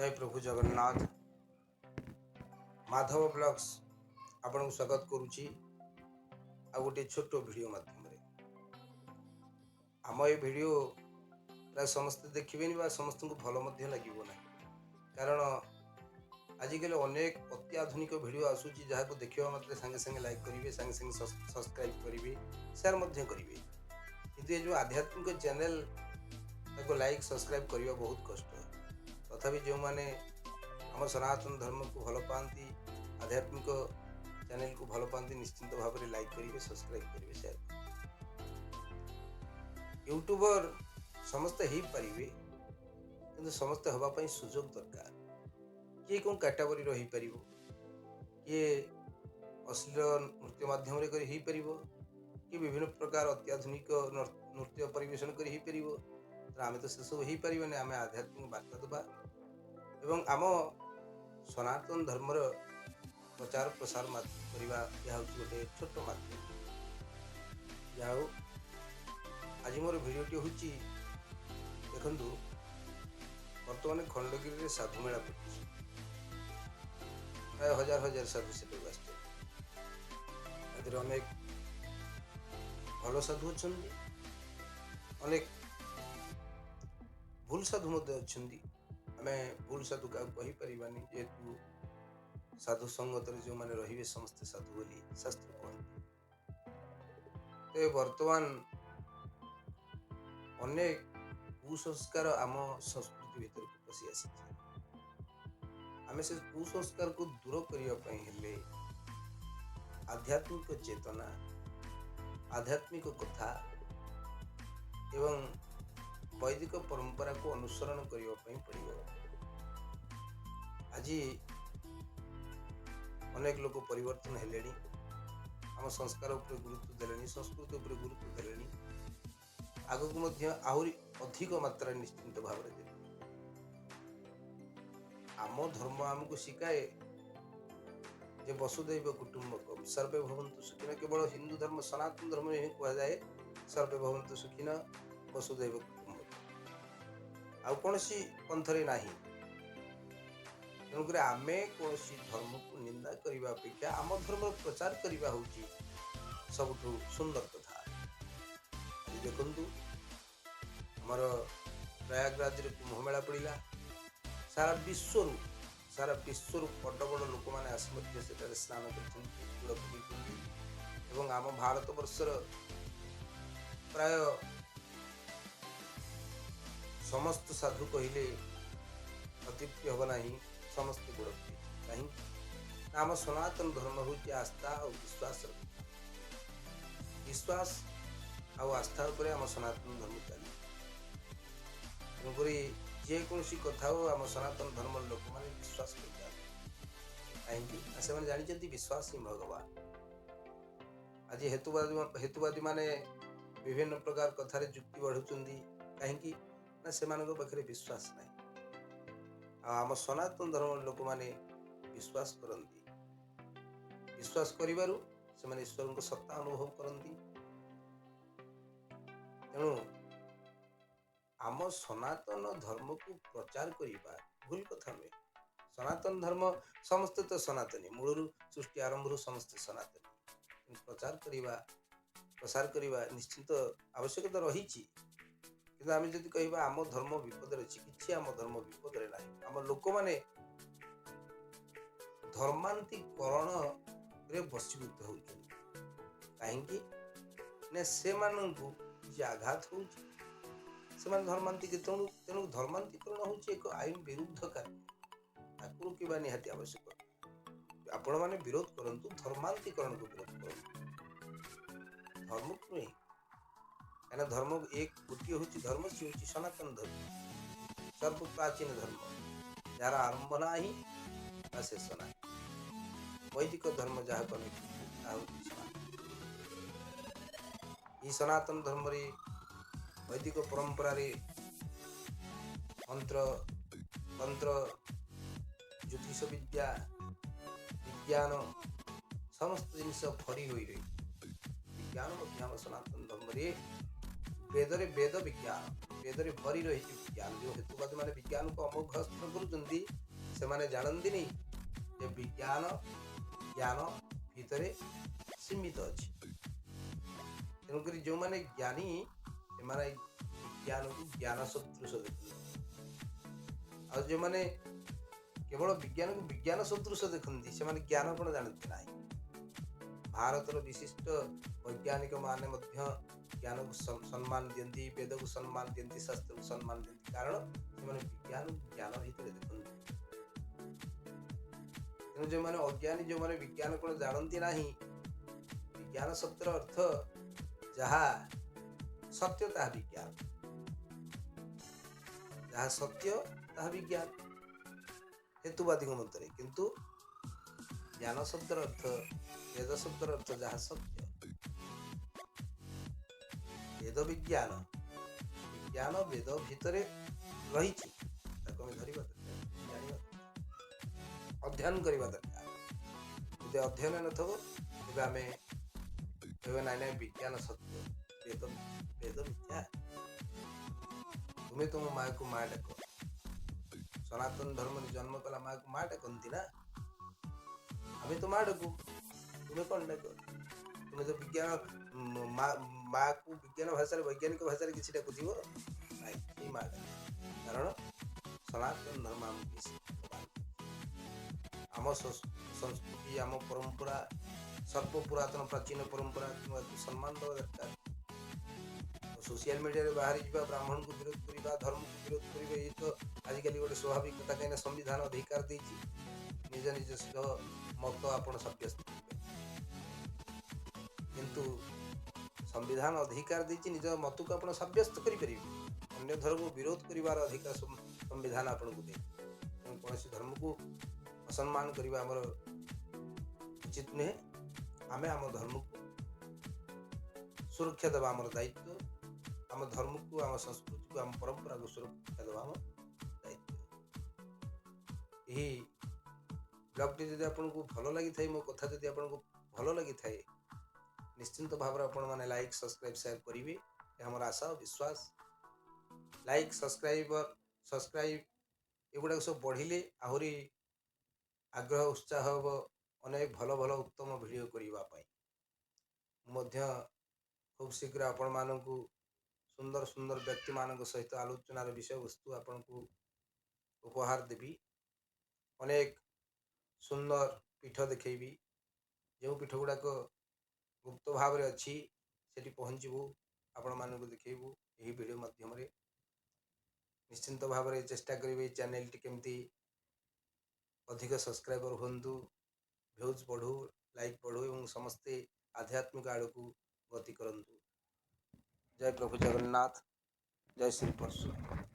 ଜୟ ପ୍ରଭୁ ଜଗନ୍ନାଥ। ମାଧବ ବ୍ଲଗ୍ସ ଆପଣଙ୍କୁ ସ୍ୱାଗତ କରୁଛି ଆଉ ଗୋଟିଏ ଛୋଟ ଭିଡ଼ିଓ ମାଧ୍ୟମରେ। ଆମ ଏ ଭିଡ଼ିଓ ପ୍ରାୟ ସମସ୍ତେ ଦେଖିବେନି ବା ସମସ୍ତଙ୍କୁ ଭଲ ମଧ୍ୟ ଲାଗିବ ନାହିଁ, କାରଣ ଆଜିକାଲି ଅନେକ ଅତ୍ୟାଧୁନିକ ଭିଡ଼ିଓ ଆସୁଛି, ଯାହାକୁ ଦେଖିବା ମାତ୍ରେ ସାଙ୍ଗେ ସାଙ୍ଗେ ଲାଇକ୍ କରିବେ, ସାଙ୍ଗେ ସାଙ୍ଗେ ସବସ୍କ୍ରାଇବ୍ କରିବେ, ସେୟାର ମଧ୍ୟ କରିବେ। କିନ୍ତୁ ଏ ଯେଉଁ ଆଧ୍ୟାତ୍ମିକ ଚ୍ୟାନେଲ, ତାକୁ ଲାଇକ୍ ସବସ୍କ୍ରାଇବ୍ କରିବା ବହୁତ କଷ୍ଟ। ତଥାପି ଯେଉଁମାନେ ଆମ ସନାତନ ଧର୍ମକୁ ଭଲ ପାଆନ୍ତି, ଆଧ୍ୟାତ୍ମିକ ଚ୍ୟାନେଲକୁ ଭଲ ପାଆନ୍ତି, ନିଶ୍ଚିନ୍ତ ଭାବରେ ଲାଇକ୍ କରିବେ, ସବସ୍କ୍ରାଇବ୍ କରିବେ, ସେୟାର କରିବେ। ୟୁଟ୍ୟୁବର ସମସ୍ତେ ହେଇପାରିବେ, କିନ୍ତୁ ସମସ୍ତେ ହେବା ପାଇଁ ସୁଯୋଗ ଦରକାର। କିଏ କେଉଁ କାଟାଗୋରୀର ହେଇପାରିବ, କିଏ ଅଶ୍ଳୀଳ ନୃତ୍ୟ ମାଧ୍ୟମରେ କରି ହେଇପାରିବ, କିଏ ବିଭିନ୍ନ ପ୍ରକାର ଅତ୍ୟାଧୁନିକ ନୃତ୍ୟ ପରିବେଷଣ କରି ହେଇପାରିବ। ତ ଆମେ ତ ସେସବୁ ହେଇପାରିବାନି। ଆମେ ଆଧ୍ୟାତ୍ମିକ ବାର୍ତ୍ତା ଦେବା ଏବଂ ଆମ ସନାତନ ଧର୍ମର ପ୍ରଚାର ପ୍ରସାର କରିବା, ଏହା ହେଉଛି ଗୋଟେ ଛୋଟ ମାଧ୍ୟମ। ଯାହା ହଉ, ଆଜି ମୋର ଭିଡ଼ିଓଟି ହେଉଛି, ଦେଖନ୍ତୁ, ବର୍ତ୍ତମାନ ଖଣ୍ଡଗିରିରେ ସାଧୁ ମେଳା ପଡ଼ିଛି। ପ୍ରାୟ ହଜାର ହଜାର ସାଧୁ ସେଠାକୁ ଆସିଛନ୍ତି। ଏଥିରେ ଅନେକ ଭଲ ସାଧୁ ଅଛନ୍ତି, ଅନେକ ଭୁଲ ସାଧୁ ମଧ୍ୟ ଅଛନ୍ତି। ଆମେ ଭୁଲ ସାଧୁ କାହାକୁ କହିପାରିବାନି, ଯେହେତୁ ସାଧୁ ସଙ୍ଗତରେ ଯେଉଁମାନେ ରହିବେ, ସମସ୍ତେ ସାଧୁ ବୋଲି ଶାସ୍ତ୍ର କୁହନ୍ତି। ତେବେ ବର୍ତ୍ତମାନ ଅନେକ କୁସଂସ୍କାର ଆମ ସଂସ୍କୃତି ଭିତରକୁ ପଶି ଆସିଛି। ଆମେ ସେ କୁସଂସ୍କାରକୁ ଦୂର କରିବା ପାଇଁ ହେଲେ ଆଧ୍ୟାତ୍ମିକ ଚେତନା, ଆଧ୍ୟାତ୍ମିକ କଥା ଏବଂ ବୈଦିକ ପରମ୍ପରାକୁ ଅନୁସରଣ କରିବା ପାଇଁ ପଡ଼ିବ। ଆଜି ଅନେକ ଲୋକ ପରିବର୍ତ୍ତନ ହେଲେଣି, ଆମ ସଂସ୍କାର ଉପରେ ଗୁରୁତ୍ୱ ଦେଲେଣି, ସଂସ୍କୃତି ଉପରେ ଗୁରୁତ୍ୱ ଦେଲେଣି। ଆଗକୁ ମଧ୍ୟ ଆହୁରି ଅଧିକ ମାତ୍ରାରେ ନିଶ୍ଚିନ୍ତ ଭାବରେ ଦେବେ। ଆମ ଧର୍ମ ଆମକୁ ଶିଖାଏ ଯେ ବସୁଧୈବ କୁଟୁମ୍ବକମ୍, ସର୍ବେ ଭବନ୍ତୁ ସୁଖିନଃ। କେବଳ ହିନ୍ଦୁ ଧର୍ମ, ସନାତନ ଧର୍ମରେ ହିଁ କୁହାଯାଏ ସର୍ବେ ଭବନ୍ତୁ ସୁଖିନଃ, ବସୁଧୈବ କୁଟୁମ୍ବକମ୍। ଆଉ କୌଣସି ପନ୍ଥରେ ନାହିଁ। ତେଣୁକରି ଆମେ କୌଣସି ଧର୍ମକୁ ନିନ୍ଦା କରିବା ଅପେକ୍ଷା ଆମ ଧର୍ମର ପ୍ରଚାର କରିବା ହେଉଛି ସବୁଠୁ ସୁନ୍ଦର କଥା। ଆଜି ଦେଖନ୍ତୁ, ଆମର ପ୍ରୟାଗରାଜରେ କୁମ୍ଭମେଳା ପଡ଼ିଲା। ସାରା ବିଶ୍ୱରୁ ବଡ଼ ବଡ଼ ଲୋକମାନେ ଆସି ମଧ୍ୟ ସେଠାରେ ସ୍ନାନ କରିଛନ୍ତି, ବୁଡ଼ ପକାଇଛନ୍ତି ଏବଂ ଆମ ଭାରତ ବର୍ଷର ପ୍ରାୟ ସମସ୍ତ ସାଧୁ କହିଲେ ଅତ୍ୟୁକ୍ତି ହେବ ନାହିଁ, ସମସ୍ତେ ବୁଡ଼ ପକାଇଛନ୍ତି। କାହିଁକି ନା ଆମ ସନାତନ ଧର୍ମ ହେଉଛି ଆସ୍ଥା ଆଉ ବିଶ୍ୱାସର କଥା। ବିଶ୍ୱାସ ଆଉ ଆସ୍ଥା ଉପରେ ଆମ ସନାତନ ଧର୍ମ ଚାଲିଛି। ତେଣୁକରି ଯେକୌଣସି କଥା ହଉ, ଆମ ସନାତନ ଧର୍ମର ଲୋକମାନେ ବିଶ୍ୱାସ କରିଯାଆନ୍ତି। କାହିଁକି ନା ସେମାନେ ଜାଣିଛନ୍ତି, ବିଶ୍ୱାସ ହିଁ ଭଗବାନ। ଆଜି ହେତୁବାଦୀ ମାନେ ବିଭିନ୍ନ ପ୍ରକାର କଥାରେ ଯୁକ୍ତି ବଢ଼ୁଛନ୍ତି। କାହିଁକି ନା ସେମାନଙ୍କ ପାଖରେ ବିଶ୍ୱାସ ନାହିଁ। ଆଉ ଆମ ସନାତନ ଧର୍ମର ଲୋକମାନେ ବିଶ୍ୱାସ କରନ୍ତି। ବିଶ୍ୱାସ କରିବାରୁ ସେମାନେ ଈଶ୍ୱରଙ୍କ ସତ୍ତା ଅନୁଭବ କରନ୍ତି। ତେଣୁ ଆମ ସନାତନ ଧର୍ମକୁ ପ୍ରଚାର କରିବା ଭୁଲ କଥା ନୁହେଁ। ସନାତନ ଧର୍ମ, ସମସ୍ତେ ତ ସନାତନୀ। ମୂଳରୁ, ସୃଷ୍ଟି ଆରମ୍ଭରୁ ସମସ୍ତେ ସନାତନୀ। କିନ୍ତୁ ପ୍ରଚାର କରିବା, ପ୍ରସାର କରିବା ନିଶ୍ଚିନ୍ତ ଆବଶ୍ୟକତା ରହିଛି। କିନ୍ତୁ ଆମେ ଯଦି କହିବା ଆମ ଧର୍ମ ବିପଦରେ ଅଛି, କିଛି ଆମ ଧର୍ମ ବିପଦରେ ନାହିଁ। ଆମ ଲୋକମାନେ ଧର୍ମାନ୍ତରୀକରଣରେ ବଶୀଭୂତ ହେଉଛନ୍ତି। କାହିଁକି ନା ସେମାନଙ୍କୁ ଯେ ଆଘାତ ହେଉଛି, ସେମାନେ ଧର୍ମାନ୍ତରିକ। ତେଣୁ ଧର୍ମାନ୍ତରୀକରଣ ହେଉଛି ଏକ ଆଇନ ବିରୁଦ୍ଧ କାର୍ଯ୍ୟ। ତାକୁ ରୋକିବା ନିହାତି ଆବଶ୍ୟକ। ଆପଣମାନେ ବିରୋଧ କରନ୍ତୁ, ଧର୍ମାନ୍ତରୀକରଣକୁ ବିରୋଧ କରନ୍ତୁ, ଧର୍ମକୁ ନୁହେଁ। କାହିଁକିନା ଧର୍ମ ଏକ ଗୋଟିଏ ହେଉଛି ଧର୍ମ, ସିଏ ହେଉଛି ସନାତନ ଧର୍ମ, ସର୍ବପ୍ରାଚୀନ ଧର୍ମ, ଯାହାର ଆରମ୍ଭ ନାହିଁ ବା ଶେଷ ନାହିଁ। ବୈଦିକ ଧର୍ମ ଯାହାକୁ ଆମେ କହୁ, ତାହା ହେଉଛି ସନାତନ। ଏହି ସନାତନ ଧର୍ମରେ, ବୈଦିକ ପରମ୍ପରାରେ ମନ୍ତ୍ର, ତନ୍ତ୍ର, ଜ୍ୟୋତିଷ ବିଦ୍ୟା, ବିଜ୍ଞାନ ସମସ୍ତ ଜିନିଷ ଭରି ହୋଇ ରହିଛି। ବିଜ୍ଞାନ ମଧ୍ୟ ଆମ ସନାତନ ଧର୍ମରେ, ବେଦରେ ବେଦ ବିଜ୍ଞାନ। ବେଦରେ ଭରି ରହିଛି ବିଜ୍ଞାନ। ଯେଉଁ ହେତୁବାଦୀ ମାନେ ବିଜ୍ଞାନକୁ ଅମୋଘ ଅସ୍ତ୍ର କରୁଛନ୍ତି, ସେମାନେ ଜାଣନ୍ତିନି ଯେ ବିଜ୍ଞାନ ଜ୍ଞାନ ଭିତରେ ସୀମିତ ଅଛି। ତେଣୁକରି ଯେଉଁମାନେ ଜ୍ଞାନୀ, ସେମାନେ ବିଜ୍ଞାନକୁ ଜ୍ଞାନ ସଦୃଶ ଦେଖନ୍ତି, ଆଉ ଯେଉଁମାନେ କେବଳ ବିଜ୍ଞାନକୁ ବିଜ୍ଞାନ ସଦୃଶ ଦେଖନ୍ତି, ସେମାନେ ଜ୍ଞାନ କ'ଣ ଜାଣନ୍ତି ନାହିଁ। ଭାରତର ବିଶିଷ୍ଟ ବୈଜ୍ଞାନିକ ମାନେ ମଧ୍ୟ ଜ୍ଞାନକୁ ସମ୍ମାନ ଦିଅନ୍ତି, ବେଦକୁ ସମ୍ମାନ ଦିଅନ୍ତି, ଶାସ୍ତ୍ରକୁ ସମ୍ମାନ ଦିଅନ୍ତି, କାରଣ ସେମାନେ ବିଜ୍ଞାନକୁ ଜ୍ଞାନ ଭିତରେ ଦେଖନ୍ତି। ତେଣୁ ଯେଉଁମାନେ ଅଜ୍ଞାନୀ, ଯେଉଁମାନେ ବିଜ୍ଞାନ କ'ଣ ଜାଣନ୍ତି ନାହିଁ, ବିଜ୍ଞାନ ଶବ୍ଦର ଅର୍ଥ ଯାହା ସତ୍ୟ ତାହା ବିଜ୍ଞାନ, ଯାହା ସତ୍ୟ ତାହା ବିଜ୍ଞାନ ହେତୁବାଦୀଙ୍କ ମତରେ। କିନ୍ତୁ ଜ୍ଞାନ ଶବ୍ଦର ଅର୍ଥ, ବେଦ ଶବ୍ଦର ଅର୍ଥ ଯାହା ସତ୍ୟ। ବେଦ ବିଜ୍ଞାନ, ବିଜ୍ଞାନ ବେଦ ଭିତରେ ରହିଛି, ତାକୁ ଆମେ ଧରିବା ଦରକାର, ଜାଣିବା ଦରକାର, ଅଧ୍ୟୟନ କରିବା ଦରକାର। ଯଦି ଅଧ୍ୟୟନ ନଥିବ, ତେବେ ଆମେ କହିବା, ନାଇଁ ନାଇଁ, ବିଜ୍ଞାନ ସତ୍ୟ, ବେଦ ମିଥ୍ୟା। ତୁମେ ତୁମ ମାଆକୁ ମା ଡାକ। ସନାତନ ଧର୍ମରେ ଜନ୍ମ କଲା ମାଆକୁ ମା ଡାକନ୍ତି ନା? ଆମେ ତ ମା ଡାକୁ, ତୁମେ କ'ଣ ଡାକ? ତୁମେ ତ ବିଜ୍ଞାନ ମାକୁ ବିଜ୍ଞାନ ଭାଷାରେ, ବୈଜ୍ଞାନିକ ଭାଷାରେ କିଛି ଡାକୁଥିବ ନାଇଁ, ସେଇ ମା ଡାକ। କାରଣ ସନାତନ ଧର୍ମ ଆମକୁ ଶିକ୍ଷା ପ୍ରଦାନ କରୁଛି। ଆମ ସଂସ୍କୃତି, ଆମ ପରମ୍ପରା, ସର୍ବପୁରାତନ ପ୍ରାଚୀନ ପରମ୍ପରା, ସମ୍ମାନ ଦେବା ଦରକାର। ସୋସିଆଲ ମିଡ଼ିଆରେ ବାହାରି ଯିବା, ବ୍ରାହ୍ମଣକୁ ବିରୋଧ କରିବା, ଧର୍ମକୁ ବିରୋଧ କରିବା, ଇଏ ତ ଆଜିକାଲି ଗୋଟେ ସ୍ୱାଭାବିକ କଥା। କାହିଁକିନା ସମ୍ବିଧାନ ଅଧିକାର ଦେଇଛି, ନିଜ ନିଜସ୍ୱ ମତ ଆପଣ ସାବ୍ୟସ୍ତ କରିବେ। କିନ୍ତୁ ସମ୍ବିଧାନ ଅଧିକାର ଦେଇଛି, ନିଜ ମତକୁ ଆପଣ ସାବ୍ୟସ୍ତ କରିପାରିବେ। ଅନ୍ୟ ଧର୍ମକୁ ବିରୋଧ କରିବାର ଅଧିକାର ସମ୍ବିଧାନ ଆପଣଙ୍କୁ ଦେଇଛି। ତେଣୁ କୌଣସି ଧର୍ମକୁ ଅସମ୍ମାନ କରିବା ଆମର ଉଚିତ ନୁହେଁ। ଆମେ ଆମ ଧର୍ମକୁ ସୁରକ୍ଷା ଦେବା ଆମର ଦାୟିତ୍ୱ। ଆମ ଧର୍ମକୁ, ଆମ ସଂସ୍କୃତିକୁ, ଆମ ପରମ୍ପରାକୁ ସୁରକ୍ଷା ଦେବା ଆମ ଦାୟିତ୍ୱ। ଏହି ବ୍ଲଗ୍ଟି ଯଦି ଆପଣଙ୍କୁ ଭଲ ଲାଗିଥାଏ, ମୋ କଥା ଯଦି ଆପଣଙ୍କୁ ଭଲ ଲାଗିଥାଏ, ନିଶ୍ଚିନ୍ତ ଭାବରେ ଆପଣମାନେ ଲାଇକ୍, ସବସ୍କ୍ରାଇବ୍, ସେୟାର କରିବେ, ଏହା ଆମର ଆଶା ଓ ବିଶ୍ୱାସ। ଲାଇକ୍, ସବସ୍କ୍ରାଇବ୍ ଏଗୁଡ଼ାକ ସବୁ ବଢ଼ିଲେ ଆହୁରି ଆଗ୍ରହ, ଉତ୍ସାହ ହେବ ଅନେକ ଭଲ ଭଲ ଉତ୍ତମ ଭିଡ଼ିଓ କରିବା ପାଇଁ। ମୁଁ ମଧ୍ୟ ଖୁବ୍ ଶୀଘ୍ର ଆପଣମାନଙ୍କୁ ସୁନ୍ଦର ସୁନ୍ଦର ବ୍ୟକ୍ତିମାନଙ୍କ ସହିତ ଆଲୋଚନାର ବିଷୟବସ୍ତୁ ଆପଣଙ୍କୁ ଉପହାର ଦେବି। ଅନେକ ସୁନ୍ଦର ପୀଠ ଦେଖେଇବି, ଯେଉଁ ପୀଠ ଗୁଡ଼ାକ ଗୁପ୍ତ ଭାବରେ ଅଛି, ସେଠି ପହଞ୍ଚିବୁ, ଆପଣମାନଙ୍କୁ ଦେଖେଇବୁ ଏହି ଭିଡ଼ିଓ ମାଧ୍ୟମରେ। ନିଶ୍ଚିନ୍ତ ଭାବରେ ଚେଷ୍ଟା କରିବେ ଏଇ ଚ୍ୟାନେଲଟି କେମିତି ଅଧିକ ସବସ୍କ୍ରାଇବର ହୁଅନ୍ତୁ, ଭ୍ୟୁଜ୍ ବଢ଼ୁ, ଲାଇକ୍ ବଢ଼ୁ ଏବଂ ସମସ୍ତେ ଆଧ୍ୟାତ୍ମିକ ଆଡ଼କୁ ଗତି କରନ୍ତୁ। ଜୟ ପ୍ରଭୁ ଜଗନ୍ନାଥ, ଜୟ ଶ୍ରୀ ପରଶୁରାମ।